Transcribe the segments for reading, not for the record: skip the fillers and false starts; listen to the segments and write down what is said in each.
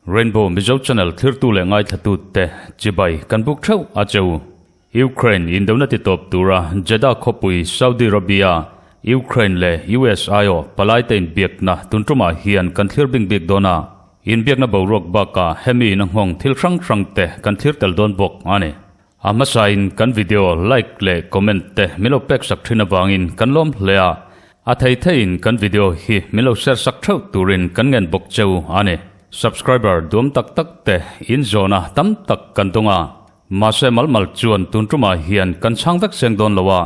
Rainbow Mizo Channel thirtu leh ngaithlatute chibai kan buk theuh a che u. Ukraine indona titawp tura Jeddah khawpui Saudi Arabia, Ukraine leh US aiawh palaite inbiakna tun tumah hian kan thlir bing bik dawn a. Inbiakna boruak bakah hemi in a nghawng thil hrang hrangte kan thlir tel dawn bawk a ni. A hmasain kan video like leh comment te min lo pek sak thin avangin kan lawm hle a, a thei theiin kan video hi min lo share sak theuh turin kan ngen bawk cheu a ni. Subscriber duam tak tak te in zawhna tam tak kan dawng a, mahse mal mal chuan tun tumah hian kan chhang vek seng dawn lo a,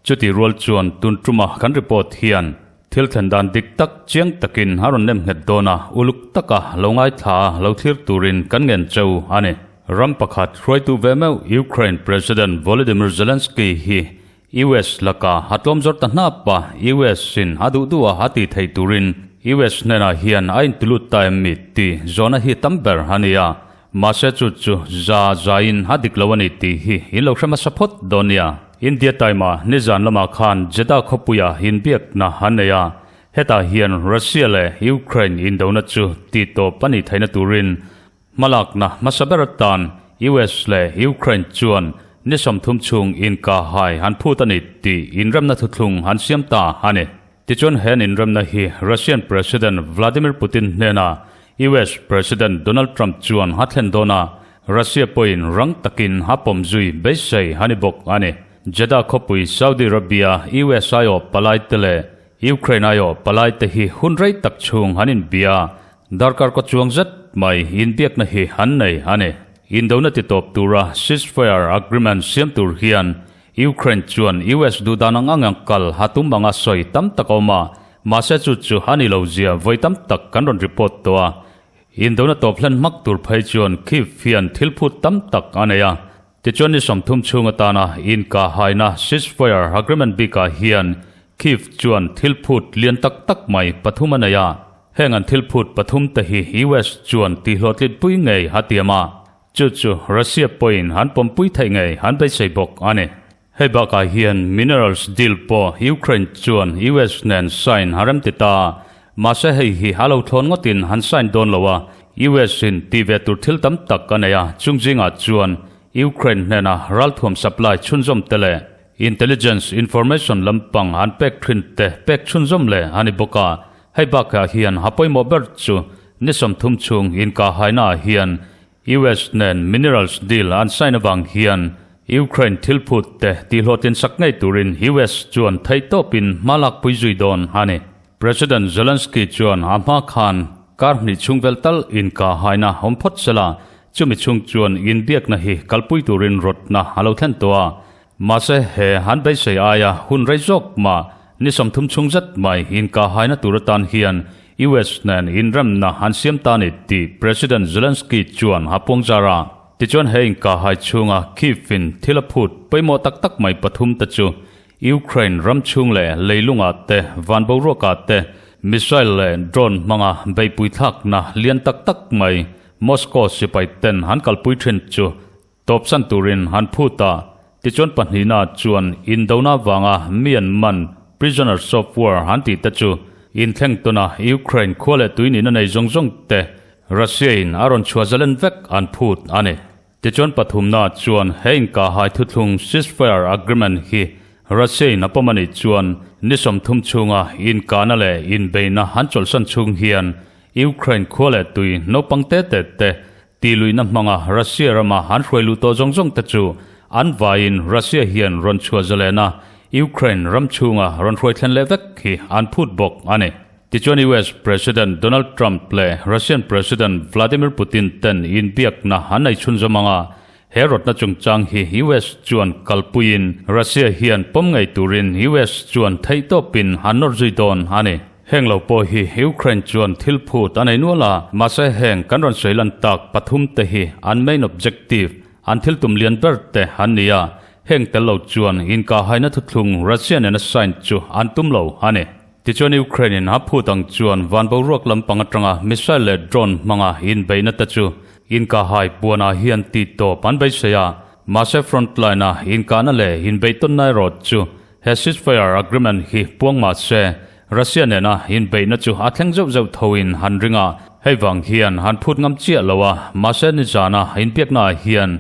chuti rual chuan tun tuma kan report hian thil thlen dan dik tak chiang takin a rawn nem nghet dawn a, uluk taka lo ngaithla a lo thlir turin kan ngen cheu a ni. Ram pakhat hruaitu ve meuh Ukraine President Volodymyr Zelensky hi US laka a tlawm zawr ta hnap a, US in a duh duh a a tih theih turin US hnenah hian a intilut ta em mi tih zawhna hi tam ber a ni a, mahse chu chu za zaiin a dik lo a ni tih hi in lo hre hmasa phawt dawn nia. India Time-a nizan lamah khan Jeddah khawpuia inbiakna an nei a, hetah hian Russia leh Ukraine indona chu tihtawp a nih theihna turin Hmalakna hmasa ber atan US leh Ukraine chuan ni 30 chhung inkahhai an phut a ni tih inremna thuthlung an siam ta a ni. Tichuan he inremna hi Russian President Vladimir Putin hnena US President Donald Trump chuan a thlen dawn a, Russia pawhin rang takin a pawm zui beisei a ni bawk a ni. Jeddah khawpui Saudi Arabia US aiawh palaite leh Ukraine aiawh palaite hi hun rei tak chhung an inbia. Darkar kaw chuang zet mai inbiakna hi an nei a ni. Indona titawp tura ceasefire agreement siam tur hian Ukraine chuan US duhdan ang ang kal a tum anga sawi tam tak a awm a, mahse chu chu a ni lo zia vawi tam tak kan rawn report tawh a. Indona tawp hlen hmak tur phei chuan Kyiv hian thil phut tam tak a nei a. Tichuan ni 30 chhung atana inkahhaina ceasefire agreement bikah hian Kyiv chuan thil phut lian tak tak mai pathum a nei a. Heng an thil phut pathum te hi US chuan tihhlawhtlitpui ngei a tiam a, chu chu Russia pawhin an pawmpui theih ngei an beisei bawk a ni. Hei bakah hian minerals deal pawh Ukraine chuan US nen sign a remti ta, mahse hei hi a lo thlawn ngawtin an sign dawn lo a, US in tih ve tur thil tam tak a nei a, chung zingah chuan Ukraine hnena ralthuam supply chhunzawm te leh intelligence information lampang an pek thin te pek chhunzawm leh a ni bawk a. Hei bakah hian a pawimawh ber chu ni 30 chhung inkahhaina ah hian US nen minerals deal an sign avang hian Ukraine thil phut te tihhlawhtlin sak ngei turin US chuan theihtawpin hma lakpui zui dawn a ni. President Zelensky chuan a hma khan kar hnih chhung vel tal inkahhaina awm phawt sela, chumi chhung chuan inbiakna hi kalpui turin rawtna a lo thlen tawh a. Mahse, he han beisei aia hun rei zawk mah ni 30 chhung zet mai inkahhaina tur atan hian US nen inremna an siam ta ni tih President Zelensky chuan a puang zar a. Tichuan he inkahhai chhunga Kyiv-in thil a phut pawimawh tak tak mai pathum te chu Ukraine ram chhung leh leilungah te, van boruakah te, missile leh drone hmanga beihpui thlakna lian tak tak mai Moscow sipai ten an kalpui thin chu Tawpsan turin han phut a, tichuan pahnihna chuan indona vanga mi an man prisoners of war han tih te chu inthleng tuna Ukraine khua leh tui nihna nei zawng zawng te Russia in a rawn chhuah zalen vek an phut a ni. Tichuan pathumna chuan he inkahhai thuthlung ceasefire agreement hi Russia in a pawm a nih chuan ni 30 chhunga inkahna leh inbeihna an chawlhsan chhung hian Ukraine khua leh tui naupang te te te Tihluihna hmanga Russia rama an hruai luh tawh zawng zawng te chu an vaiin Russia hian rawn chhuah zalen a, Ukraine ram chhunga rawn hruai thlen leh vek hi an phut bawk a ni. Tichuan US President Donald Trump leh Russian President Vladimir Putin ten inbiakna an nei chhunzawm anga he rawtna chungchang hi US chuan kalpuiin Russia hian pawm ngei turin US chuan theihtawpin an nawr zui dawn a ni. Heng lo pawh hi Ukraine chuan thil phut a nei nual a, mahse heng kan rawn sawi lan tak pathum te hi an main objective, an thil tum lian ber te an ni a, heng tel lo chuan inkahhaina thuthlung Russia nena sign chu an tum lo a ni. Tichuan Ukraine in a phut ang chuan van boruak lampang atanga missile leh drone hmanga inbeihna te chu inkahhai puanah hian tih tawp an beisei a. Mahse frontline-a inkahna leh inbeihtawnna erawh chu he ceasefire agreement hi puang mah se, Russia nena inbeihna chu a thleng zeuh zeuh thoin han ring a, hei vang hian han phut ngam chiah lo a, mahse nizana inbiaknaah hian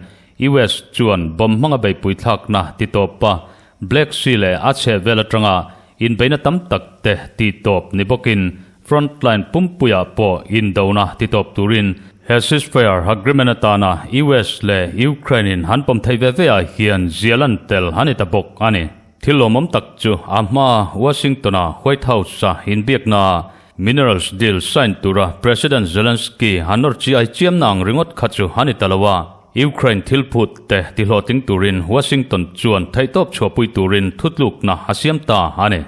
US chuan bomb hmanga beihpui thlakna ti tawp a, Black Sea leh a chheh vel atanga inbeihna tam tak te ti tawp ni bawkin frontline pumpuiah pawh indona ti tawp turin he ceasefire agreement atana US leh Ukraine in han pawm theih ve ve ah hian zial an tel a ni ta bawk a ni. Thil lawmawm tak chu a hma Washington-a White House-a inbiaknaah minerals deal sign tura President Zelensky a nawr chi ai chiamna ang ringawt kha chu a ni ta lo a. Ukraine thil phut te tihlawhtling turin Washington chuan theihtawp chhuahpui turin thutlukna a siam ta a ni.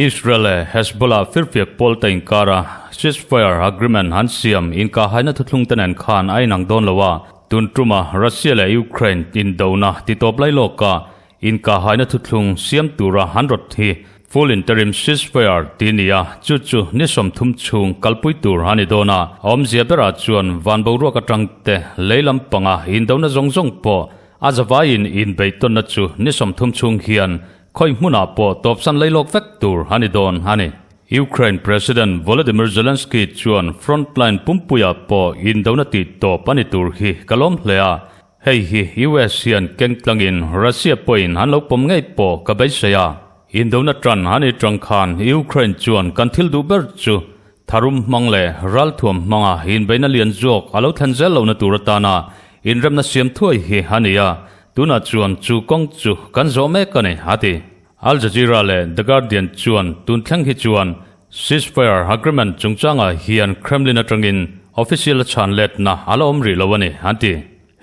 Israel leh Hezbollah firfiak pawl te inkara ceasefire agreement an siam inkahhaina thuthlung te nen khan a inang dawn lo a, tun tuma Russia leh Ukraine indona titawp lai lawka Inkahhaina thuthlung siam tura han rawt hi Full Interim Ceasefire tih a ni a, chu chu ni 30 chhung kalpui tur a ni dawn a. A awmzia berah chuan van boruak atang te lei lampanga indona zawng zawng pawh a zavaiin inbeihtawnna chu ni 30 chhung hian khawi hmunah pawh tawpsan leilawk vek tur a ni dawn a ni. Ukraine President Volodymyr Zelensky chuan frontline pumpuiah pawh indona tih tawp a ni tur hi ka lawm hle a, Hei hi US hian keng tlangin Russia pawhin an lo pawm ngei pawh ka beisei a. Indona tan an i tang khan Ukraine chuan kan thil duh ber chu tharum hmang leh ralthuam hmanga inbeihna lian zawk a lo thlen zel lohna tur atana inremna siam thuai hi a ni a, tunah chuan chu kawng chu kan zawh mek a ni, a ti. Al Jazeera leh The Guardian chuan tun thleng hi chuan ceasefire agreement chungchangah hian Kremlin atangin official a chhan letna a la awm rih lo a ni, an ti.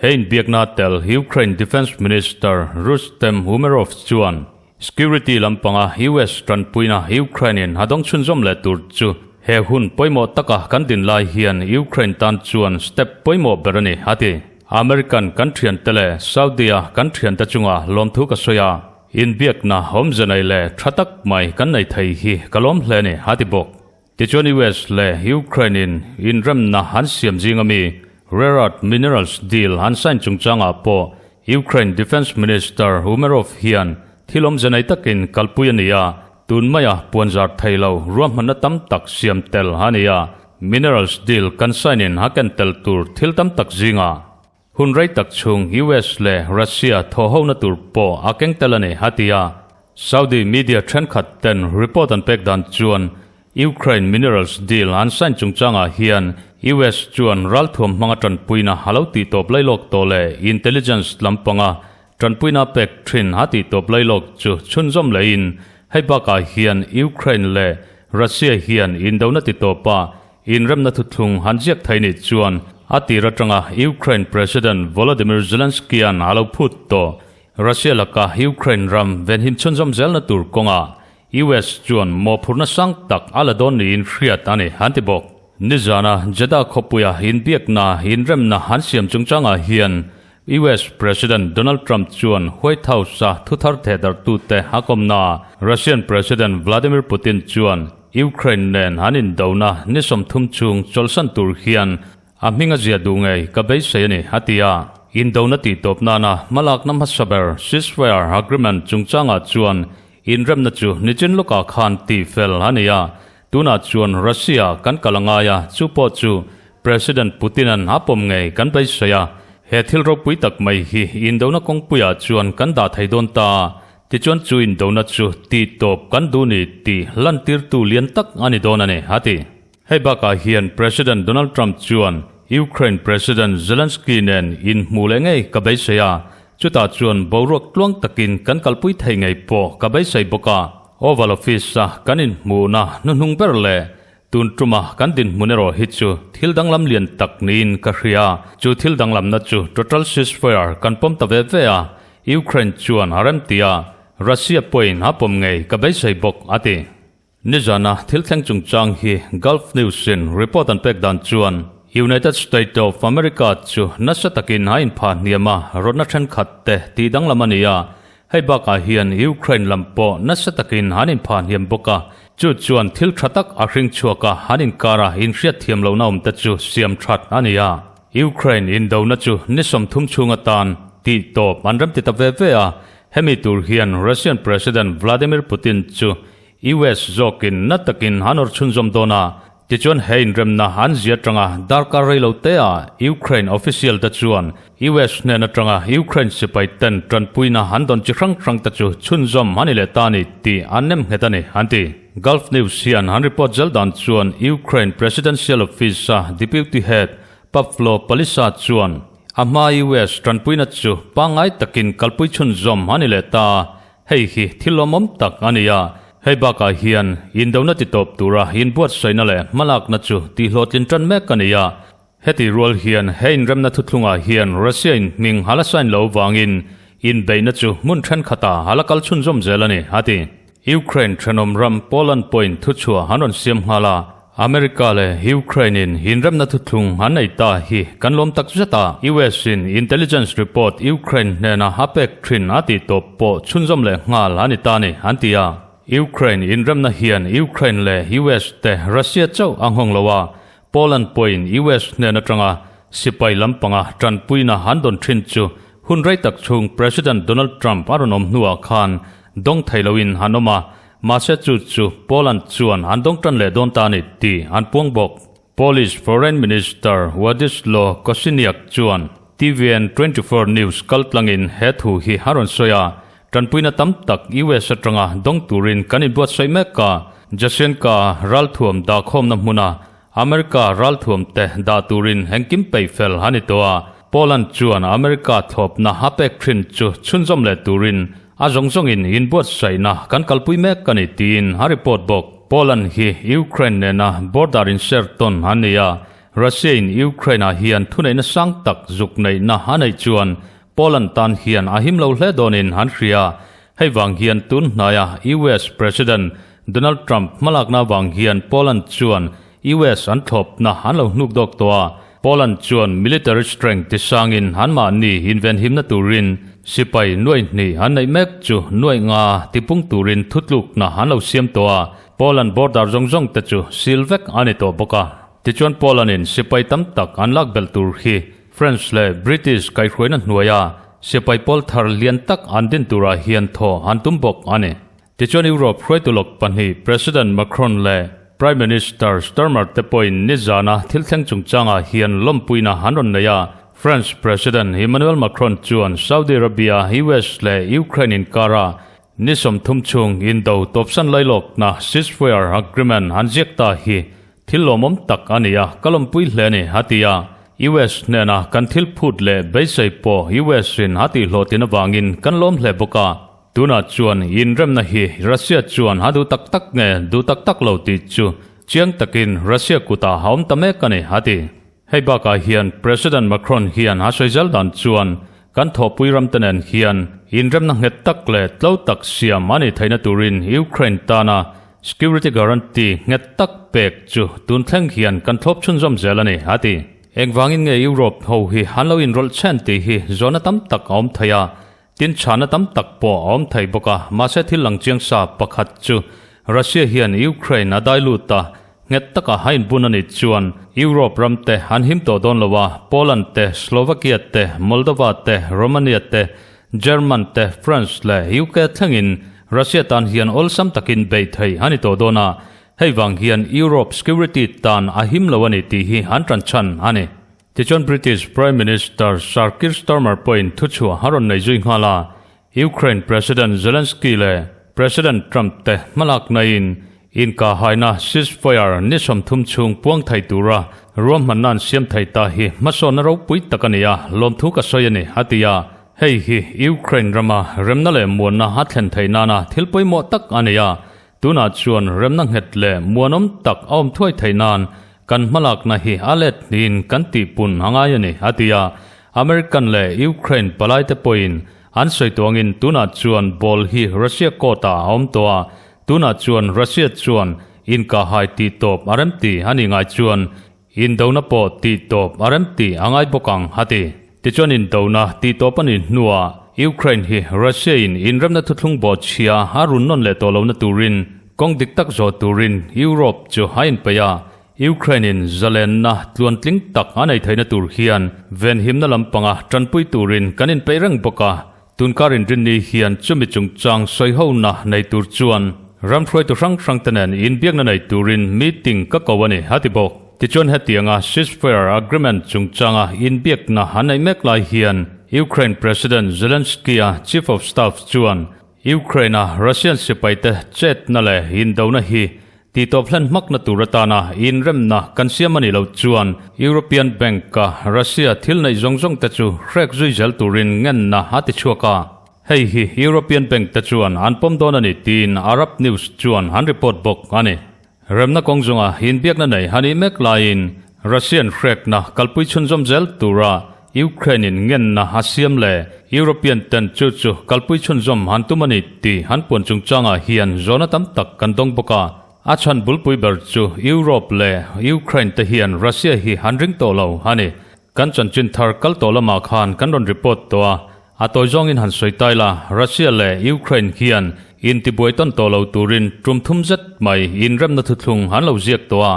He inbiakna tel Ukraine Defence Minister Rustem Umerov chuan security lampanga US tanpuina Ukraine-in a dawng chhunzawm leh tur chu he hun pawimawh taka kan din lai hian Ukraine tan chuan step pawimawh ber a ni, a ti. American kan thiante leh Saudi-a kan thiante chunga lawmthu ka sawi a. Inbiakna awmze nei leh tha tak mai kan nei thei hi ka lawm hle ni, a ti bawk. Tichuan US leh Ukraine in inremna an siam zing ami Rare Earth Minerals deal an sign chungchangah pawh Ukraine Defence Minister Umerov hian thil awmze nei takin kalpui a ni a, tun maia puanzar thei lo ruahmanna tam tak siam tel a ni a, minerals deal kan sign in a ken tel tur thil tam tak zingah Hun rei tak chhung US leh Russia thawhhona tur pawh a keng tel a ni, a ti a. Saudi media thenkhat ten report an pek dan chuan Ukraine minerals deal an sign chungchangah hian US chuan ralthuam hmanga tanpuina a lo tihtawp lailawk tawh leh intelligence lampanga tanpuina pek thin a tihtawp lailawk chu chhunzawm lehin hei bakah hian Ukraine leh Russia hian indona titawpa Inremna thuthlung han ziak thei nih chuan a tir atanga Ukraine President Volodymyr Zelensky-a'n a lo phut tawh. Russia laka Ukraine ram venhim chhunzawm zelna tur kawngah US chuan mawhphurhna sang tak a la dawn niin hriat a ni, an ti bawk. Nizana Jeddah khawpuia inbiakna inremna an siam chungchangah hian US President Donald Trump chuan White House-a thuthar thehdarhtute a kawmnaah Russian President Vladimir Putin chuan Ukraine nen an indona ni 30 chhung chawlhsan tur hian a hming a zia duh ngei ka beisei a ni, a ti a. Indona tihtawp nana hmalakna hmasa ber ceasefire agreement chungchangah chuan inremna chu nichin lawkah khan tihfel a ni a, tunah chuan Russia kan kal a ngai a, chu pawh chu President Putin-a'n a pawm ngei kan beisei a, he thil ropui tak mai hi indona kawngpuiah chuan kan dah thei dawn ta a, Tichuan chu indona chu tih tawp kan duh ni tih lantirtu lian tak a ni dawn a ni, a ti. Hei bakah hian President Donald Trump chuan Ukraine President Zelensky nen inhmuh leh ngei ka beisei a, chutah chuan boruak tluang takin kan kalpui thei ngei pawh ka beisei bawk a. Oval Office-a kan inhmuhna hnuhnung ber leh tun tuma kan dinhmun erawh hi chu thil danglam lian tak niin ka hria. Chu thil danglamna chu total ceasefire kan pawm ta ve ve a, Ukraine chuan a remti a, Russia pawhin a pawm ngei ka beisei bawk, a ti. Nizana thil thleng chungchang hi Gulf News-in report an pek dan chuan United State of America chu nasa takin a inphah hniam a, rawtna thenkhat te tih danglam a ni a, hei bakah hian Ukraine lam pawh nasa takin an inphah hniam bawk a, chu chuan thil tha tak a hring chhuak a, an inkara inhriatthiam lohna awmte chu siam that a ni a. Ukraine indona chu ni 30 chhung atan. tih tawp an remti ta ve ve a, hemi tur hian Russian President Vladimir Putin chu US zawkin na takin an awrh chhunzawm dawn a, tichuan he inremna an zia atanga darkar rei lo te ah Ukraine official te chuan US hnen atanga Ukraine sipai ten tanpuina an dawn chi hrang hrang te chu chhunzawm a ni leh ta a ni tih an nem nghet a ni, an ti. Gulf News hian an report zel dan chuan Ukraine Presidential Office-a Deputy Head Pavlo Palisa chuan a hma US tanpuina chu pangngai takin kalpui chhunzawm a ni leh ta a, Hei hi thil lawmawm tak a ni a, hei bakah hian indona titawp tura inbuatsaihna leh hmalakna chu tihhlawhtlin tan mek a ni a. Heti rual hian he inremna thuthlungah hian Russia in hming a la sign lo vangin inbeihna chu hmun thenkhatah a la kal chhunzawm zel a ni, a ti. Ukraine thenawm ram Poland pawhin thuchhuah an rawn siam nghal a. America leh Ukraine in inremna thuthlung an nei ta hi kan lawm tak zet a, US in intelligence report Ukraine hnena a pek thin a tih tawp pawh chhunzawm leh nghal a ni ta ni an ti a. Ukraine inremna hian Ukraine leh US te Russia chauh a nghawng lo a, Poland pawhin US hnen atanga sipai lampanga tanpuina an dawn thin chu hun rei tak chhung President Donald Trump a rawn awm hnuah khan dawng thei loin an awm a, Mahse chu chu Poland chuan an dawng tan leh dawn ta a ni tih an puang bawk. Polish Foreign Minister Wladyslaw Kosiniak chuan TVN 24 News kaltlangin he thu hi a rawn sawi a, Tanpuina tam tak US atanga dawng turin kan inbuatsaih mek a, Jasenka ralthuam dahkhawmna hmuna America ralthuam te dah turin engkim peih fel a ni tawh a, Poland chuan America thlawpna a pek thin chu chhunzawm leh turin a zawng zawngin inbuatsaihna kan kalpui mek a ni tiin a report bawk. Poland hi Ukraine nena border inser tawn a ni a, Russia in Ukraine ah hian thuneihna sang tak zuk neihna a neih chuan Poland tan hian a him lo hle dawnin an hria. Hei vang hian tun hnaia US President Donald Trump hmalakna vang hian Poland chuan US an thlawpna an lo hnuk dawk tawh a. Poland chuan military strength tisangin anmahni invenhimna turin sipai nuai hnih an neih mek chu nuai nga tipung turin thutlukna an lo siam tawh a. Poland border zawng zawng te chu seal vek a ni tawh bawk a. Tichuan Poland-in sipai tam tak an lak belh tur hi French leh British kaihhruaina hnuaia sipai pawl thar lian tak an din turah hian thaw an tum bawk a ni. Tichuan Europe hruaitu lawk pahnih President Macron leh Prime Minister Starmer te pawhin nizana thil thleng chungchangah hian lawmpuina an rawn nei a. French President Emmanuel Macron chuan Saudi Arabia, US leh Ukraine inkara ni 30 chhung indo tawpsan lailawkna ceasefire agreement an ziak ta hi Thil lawmawm tak a ni a, ka lawmpui hle a ni, a ti a. US hnena kan thil phut leh beisei pawh US in a tihhlawhtlin avangin kan lawm hle bawk a. Tunah chuan inremna hi Russia chuan a duh tak tak nge duh tak tak lo tih chu chiang takin Russia kutah a awm ta mek a ni, a ti. Hei bakah hian President Macron hian a sawi zel dan chuan kan thawhpui ramte nen hian inremna nghet tak leh tlo tak siam a nih theihna turin Ukraine tana security guarantee nghet tak pek chu tun thleng hian kan thlawp chhunzawm zel a ni, a ti. Engvangin nge Europe ho hi an lo inrawlh chhen tih hi zawhna tam tak a awm thei a, tin chhana tam tak pawh a awm thei bawk a, mahse thil lang chiang sa pakhat chu Russia hian Ukraine a dai lut a, Nghet taka a inbun a nih chuan Europe ram te an him tawh dawn lo a, Poland te, Slovakia te, Moldova te, Romania te, German te, France leh UK thlengin Russia tan hian awlsam takin beih theih a ni tawh dawn a, hei vang hian Europe security tan a him lo a ni tih hi an tan chhan a ni. Tichuan British Prime Minister Sir Keir Starmer pawhin thuchhuah a rawn nei zui nghal a, Ukraine President Zelensky leh President Trump te hmalaknain inkahhaina ceasefire ni 30 chhung puang thei tura ruahmanna an siam thei ta hi hmasawnna ropui tak a ni a, lawmthu ka sawi a ni, a ti a. Hei hi Ukraine rama remna leh muanna a thlen theih nana thil pawimawh tak a ni a, tunah chuan remna nghet leh muanawm tak a awm thuai theih nan kan hmalakna hi a let hnihin kan tihpun a ngai a ni, a ti a. American leh Ukraine palaite pawhin An sawi tuangin tunah chuan ball hi Russia court ah a awm tawh a, tunah chuan Russia chuan inkahhai tih tawp a rem ti a nih ngai chuan indona pawh tih tawp a rem tih a ngai bawk ang a ti. Tichuan indona tih tawp a nih hnuah Ukraine hi Russia in inremna thuthlung bawhchhia a run nawn leh tawh lohna turin kawng dik tak zawh turin Europe chu a inpeih a. Ukraine-in zalenna tluantling tak a nei theihna tur hian venhimna lampanga tanpui turin kan inpeih reng bawk a, Tunkar inrinni hian chumi chungchang sawihona nei tur chuan ram hruaitu hrang hrangte nen inbiakna nei turin meeting ka ko a ni, a ti bawk. Tichuan hetianga ceasefire agreement chungchanga inbiakna an neih mek lai hian Ukraine President Zelensky-a Chief of Staff chuan Ukraine-a Russian sipaite chetna leh indona hi Tihtawp hlen hmakna tur atana inremna kan siam a nih loh chuan European Bank-a Russia thil neih zawng zawng te chu hrek zui zel turin ngenna a ti chhuak a. Hei hi European Bank te chuan an pawm dawn a ni tiin Arab News chuan an report bawk a ni. Remna kawng zawnga inbiakna nei a nih mek laiin Russian hrekna kalpui chhunzawm zel tura Ukraine-in ngenna a siam leh European ten chu chu kalpui chhunzawm han tum a ni tih an puan chungchangah hian zawhna tam tak kan dawng bawk a. A chhan bulpui ber chu Europe leh Ukraine te hian Russia hi an ring tawh lo a ni. Kan chanchin thar kal tawh lamah khan kan rawn report tawh a, a tawi zawngin han sawi tai la, Russia leh Ukraine hian intibuai tawn tawh lo turin tum thum zet mai inremna thuthlung an lo ziak tawh a.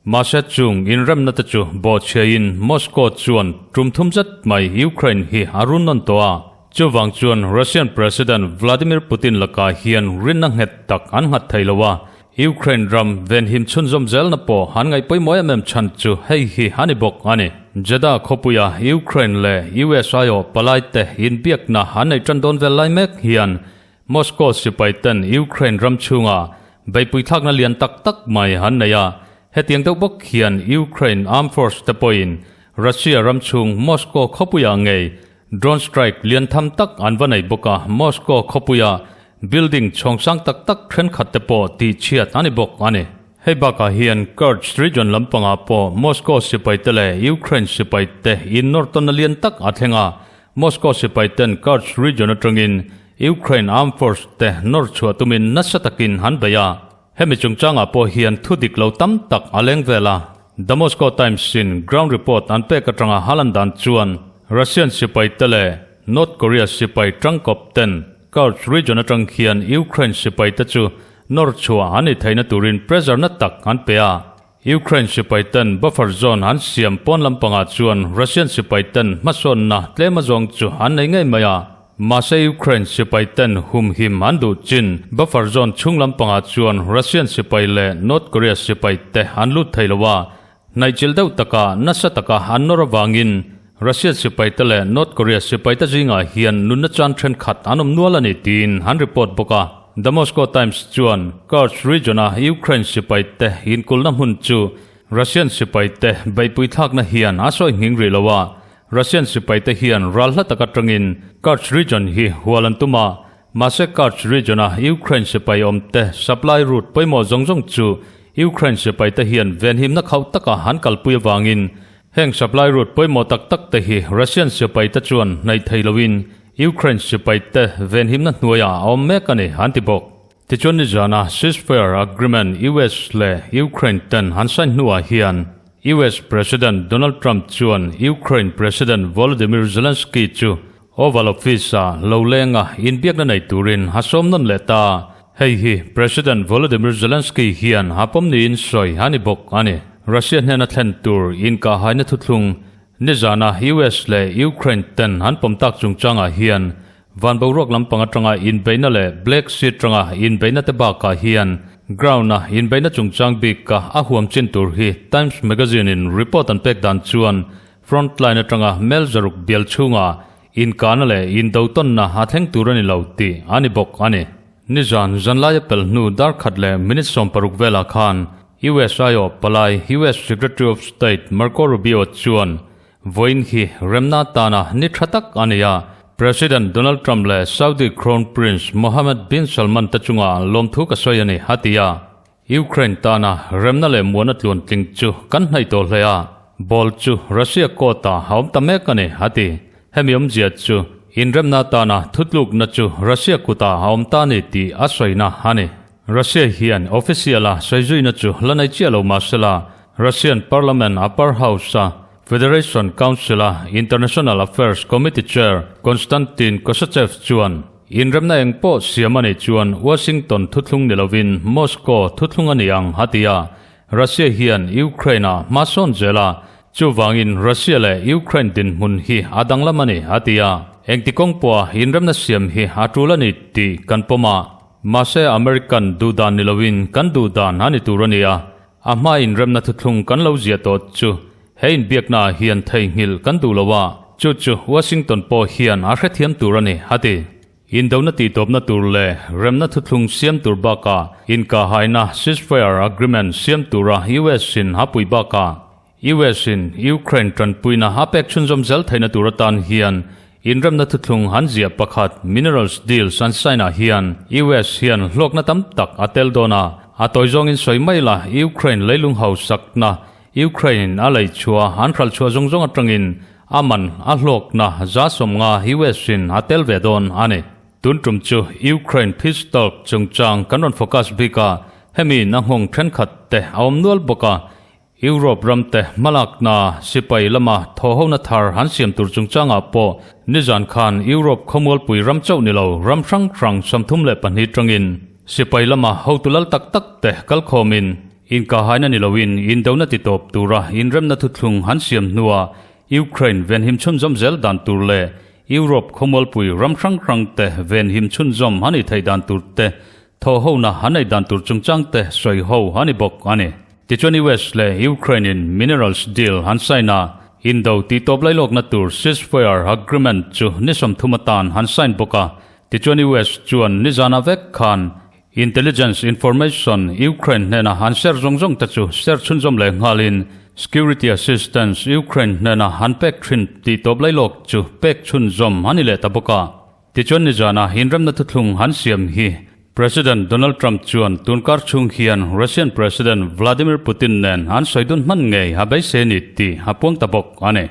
Mahse chung inremna te chu bawhchhiain Moscow chuan tum thum zet mai Ukraine hi a run nawn tawh a. Chuvang chuan Russian President Vladimir Putin lakah hian rinna nghet tak an nghat thei lo a, Ukraine ram venhim chhunzawm zelna pawh an ngaih pawimawh em em chhan chu hei hi a ni bawk a ni. Jeddah khawpuia Ukraine leh US aiawh palaite inbiakna an neih tan dawn vel lai mek hian Moscow sipai ten Ukraine ram chhunga beihpui thlakna lian tak tak mai an nei a, hetiang deuh bawk hian Ukraine Armed Force te pawhin Russia ram chhung Moscow khawpuiah ngei drone strike lian tham tak an va nei bawk a, Moscow khawpuia building chhawng sang tak tak thenkhat te pawh tihchhiat a ni bawk a ni. Hei bakah hian Kursk region lampangah pawh Moscow sipai te leh Ukraine sipai te innawr tawnna lian tak a thleng a, Moscow sipai ten Kursk region atangin Ukraine Armed Force te nawr chhuah tumin nasa takin an bei a. Hemi chungchangah pawh hian thu dik lo tam tak a leng vel a. The Moscow Times in ground report an pek atanga halan dan chuan Russian sipai te leh North Korea sipai tangkawp ten Kursk region atang hian Ukraine sipai te chu nawr chhuah an ni theihna turin pressure na tak an pe a. Ukraine sipai ten buffer zone an siam pawn lampangah chuan Russian sipai ten hmasawnna tlem azawng chu an nei ngei mai a. Mahse Ukraine sipai ten humhim an duh chin buffer zone chhung lampangah chuan Russian sipai leh North Korea sipai te an lut thei lo a, hnaihchilh deuh taka nasa taka an nawr avangin Russian sipai te leh North Korea sipai te zingah hian nunna chan thenkhat an awm nual a ni tiin an report bawk a. The Moscow Times chuan Kursk region-a Ukraine sipai te inkulhna hmun chu Russian sipai te beihpui thlakna hian a sawi nghing rih lo a, Russian sipai te hian ral hla tak atangin Kursk region hi hual an tum a, mahse Kursk region-a Ukraine sipai awm te supply route pawimawh zawng zawng chu Ukraine sipai te hian venhimna khauh taka an kalpui avangin Heng supply route pawimawh tak tak te hi Russian sipai te chuan hnaih thei loin Ukraine sipai te venhimna hnuaiah a awm mek a ni, an ti bawk. Tichuan nizana ceasefire agreement US leh Ukraine ten an sign hnuah hian US President Donald Trump chuan Ukraine President Volodymyr Zelensky chu Oval Office-ah lo lenga inbiakna nei turin a sawm nawn leh ta. Hei hi President Volodymyr Zelensky hian a pawm niin sawi a ni bawk a ni. Russia hnena thlen tur inkahhaina thuthlung nizana US leh Ukraine ten an pawm tak chungchangah hian van boruak lampang atanga inbeihna leh Black Sea atanga inbeihna te bakah hian ground-a inbeihna chungchang bika a huam chin tur hi Times Magazine-in report an pek dan chuan Front line atanga mel zaruk bial chhunga inkahna leh indotawnna a thleng tur a ni lo tih a ni bawk a ni. Nizan zanlaia pel hnu dar khat leh minute 60 velah khan US aiawh palai US Secretary of State Marco Rubio chuan vawiin hi remna atana ni tha tak a ni a, President Donald Trump leh Saudi Crown Prince Mohammed bin Salman te chunga lawmthu ka sawi a ni, a ti a. Ukraine tana remna leh muana tluantling chu kan hnaih tawh hle a, ball chu Russia court ah a awm ta mek a ni, a ti. Hemi awmzia chu inremna tana thutlukna chu Russia kutah a awm ta a ni tih a sawina a ni. Russia hian official a sawizuina chu la nei chiah lo mahsela, Russian Parliament upper house-a Federation Council-a International Affairs Committee Chair Konstantin Kosachev chuan, Inremna eng pawh siam a nih chuan Washington thuthlung ni lovin Moscow thuthlung a ni ang, a ti a. Russia hian Ukraine a hmasawn zel a, chuvangin Russia leh Ukraine dinhmun hi a danglam a ni, a ti a. Engti kawng pawha inremna siam hi a tul a ni tih kan pawm a, mahse American duhdan ni loin kan duhdan a ni tur a ni a, a hma inremna thuthlung kan lo ziah tawh chu he inbiaknaah hian theihnghilh kan duh lo a, chu chu Washington pawh hian a hrethiam tur a ni, a ti. Indona tihtawpna tur leh remna thuthlung siam tur bakah inkahhaina ceasefire agreement siam tura US in a pui bakah US in Ukraine tanpuina a pek chhunzawm zel theihna tur atan hian inremna thuthlung an ziah pakhat minerals deals an sign ah hian US hian hlawkna tam tak a tel dawn a, a tawi zawngin sawi mai la Ukraine leilung hausakna Ukraine in a lei chhuah an hralh chhuah zawng zawng atangin a man a hlawkna 150 US in a tel ve dawn a ni. Tun tum chu Ukraine peace talk chungchang kan rawn focus bik a, hemi in a nghawng thenkhat te a awm nual bawk a. Europe ram te hmalakna sipai lama thawhhona thar han siam tur chungchangah pawh nizan khan Europe khawmualpui ram chauh ni lo ram hrang hrang 32 tangin sipai lama hotu lal tak tak te kalkhawmin Inkahaina ni loin indona titawp tura inremna thuthlung han siam hnuah Ukraine venhim chhunzawm zel dan tur leh Europe khawmualpui ram hrang hrang te venhim chhunzawm a nih theih dan tur te, thawhhona an neih dan tur chungchang te sawi ho a ni bawk a ni. Tichuan US leh Ukraine in minerals deal an sign a, indo tihtawp lailawkna tur ceasefire agreement chu ni 30 atan an sign bawk a, tichuan US chuan nizana vek khan Intelligence information Ukraine hnena an share zawng zawng te chu share chhunzawm leh nghalin Security assistance Ukraine hnena an pek thin tih tawp lailawk chu pek chhunzawm a ni leh ta bawk a. Tichuan nizana inremna thuthlung an siam hi President Donald Trump chuan tunkar chhung hian Russian President Vladimir Putin nen an sawi dun hman ngei a beisei a ni tih a puang ta bawk a ni.